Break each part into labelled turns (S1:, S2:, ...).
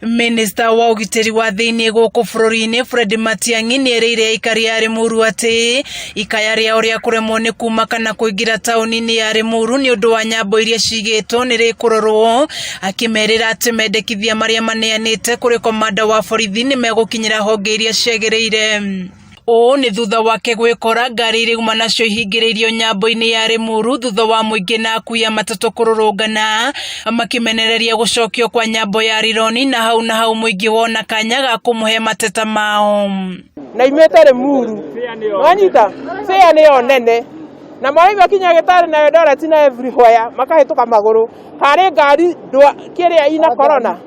S1: Minista wa ũgitĩri wa thĩinĩ gũkũ bũrũri-inĩ Fred Matiang'i nĩerĩire aikari a Limuru atĩ ikaya rĩao rĩa kũremwo nĩ kuma kana kũingĩra taũni-inĩ ya Limuru nĩ ũndũ wa nyambo iria cigĩtwo nĩ rĩkũrorwo, akĩmerĩra atĩ mendekithia marĩa maneanĩte kũrĩ komanda wa borithi nĩ megũkinyĩra honge iria ciagĩrĩire. Ũũ nĩ thutha wake gwĩkora ngari iria auma nacio ihingĩrĩirio nyambo-inĩ ya Limuru thutha wa mũingĩ na akui a matatũ kũrũrũngana makĩmenereria gũcokio kwa nyambo ya Rironi na hau na hau mũingĩ wona kanya ga kũmũhe mateta mao.
S2: Na imĩte Limuru wanyita fare nĩyo nene na maraima kinya gĩtarĩ na Eldoret na everywhere makahĩtũka magũrũ harĩ ngari kĩrĩa ina corona.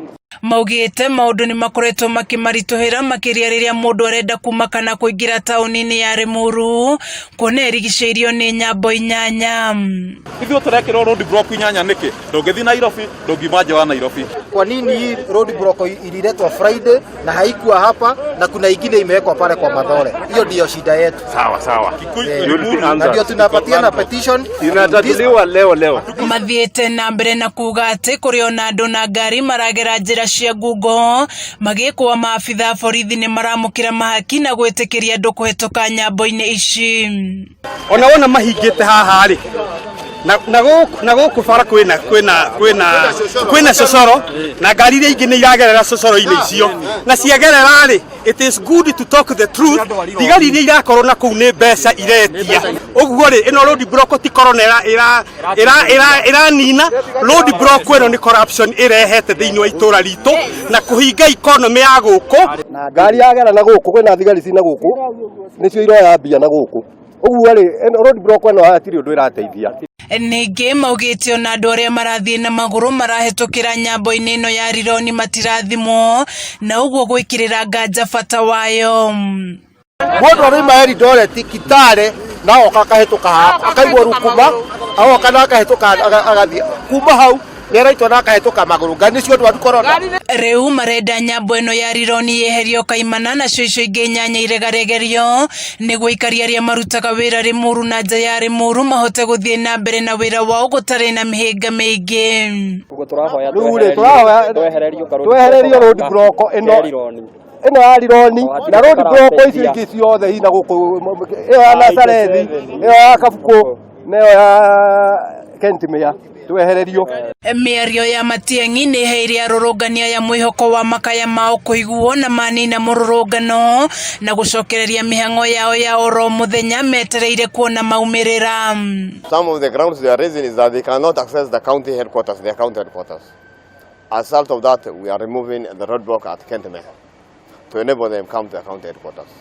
S1: Maugĩte maũndũ nĩ makoretwo makĩmaritũhĩra makĩria rĩrĩa mũndũ arenda kuma kana kũingĩra taũni-inĩ ya Limuru kuona ĩrigicĩirio nĩ nyambo 8.
S3: Ithuĩ tũrekĩrwo road block 8 nĩkĩ? Ndũngĩthiĩ Nairobi, ndũngiuma nja wa Nairobi.
S4: Kwa nini hii road block ililetwa Friday na haikuwa hapa na kuna ingine imewekwa pale kwa Mathore? Hiyo ndiyo shida yetu.
S3: Sawa sawa.
S4: Na ndio tunapatiana petition.
S5: Inatatuliwa leo leo.
S1: Mathiĩte na mbere na kuga atĩ kũrĩ ona andũ na ngari maragera njĩra cia ngungo magĩkũa maabitha a borithi nĩ maramũkĩra mahaki na gwĩtĩkĩria andũ kũhetũka nyambo-inĩ ici.
S5: Ona wona mahingĩte haha rĩ, na gũkũ bara kwĩna kwĩna kwĩna kwĩna cocoro na ngari iria ingĩ nĩ iragerera cocoro-inĩ icio na ciagerera rĩ, it is good to talk the truth. Thigari iria irakorwo na kũu nĩ mbeca iretia ũguo rĩ, ĩno road block ti corona ĩranina road block ĩno nĩ corruption ĩrehete thĩinĩ wa itũra ritũ na kũhinga economy ya gũkũ.
S6: Ngari yagera na gũkũ kwĩna thigari cina gũkũ nĩcio iroya mbia na gũkũ ũguo rĩ, road block ĩno hatirĩ ũndũ ĩrateithia.
S1: Ningĩ maugĩte ona andũ arĩa marathiĩ na magũrũ marahĩtũkĩra nyambo-inĩ ĩno ya Rironi matirathimwo na ũguo gwĩkĩrĩra nganja bata wayo.
S4: Mũndũ arauma Eldoret Kitale na oka akahĩtũka haha akaigua rukuma agoka na akahĩtũka agathiĩ kuma hau nĩaraitwo na akahĩtũka magũrũ ngari nĩcio ndwaru corona.
S1: Rĩu marenda nyambo ĩno ya Rironi yeherio kaimana nacio icio ingĩ 8 iregaregerio nĩguo aikari arĩa marutaga wĩra Limuru na nja ya Limuru mahote gũthiĩ na mbere na wĩra wao gũtarĩ na mĩhĩnga mĩingĩ.
S6: Rĩu rĩ, tũrahoya twehererio road block ĩno ĩno ya Rironi na road block icio ingĩ ciothe ina gũkũ, ĩyo ya Nazarethi, ĩyo ya Kabukũ na ĩyo ya Kentimĩa twehererio.
S1: Mĩario ya Matiang'i nĩ ĩheire arũrũngani aya mwĩhoko wa makaya mao kũiguo na manina mũrũrũngano na gũcokereria mĩhang'o yao ya oro mũthenya metereire kuona maumĩrĩra.
S7: Some of the grounds they are raising is that they cannot access the county headquarters, their county headquarters. As a result of that, we are removing the roadblock at Kentemere to enable them come to the county headquarters.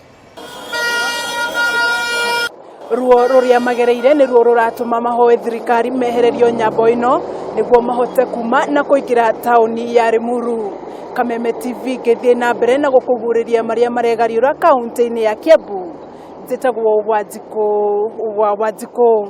S1: Ruo rũrĩa magereire nĩ ruo rũratũma mahoe thirikari mehererio nyambo ĩno nĩguo mahote kuma na kũingĩra taũni ya Limuru. Kameme TV ngĩthiĩ na mbere na gũkũguũrĩria marĩa maregariũra kaũntĩ-inĩ ya Kiambu. Njĩtagwo Wanjikũ wa Wanjikũ.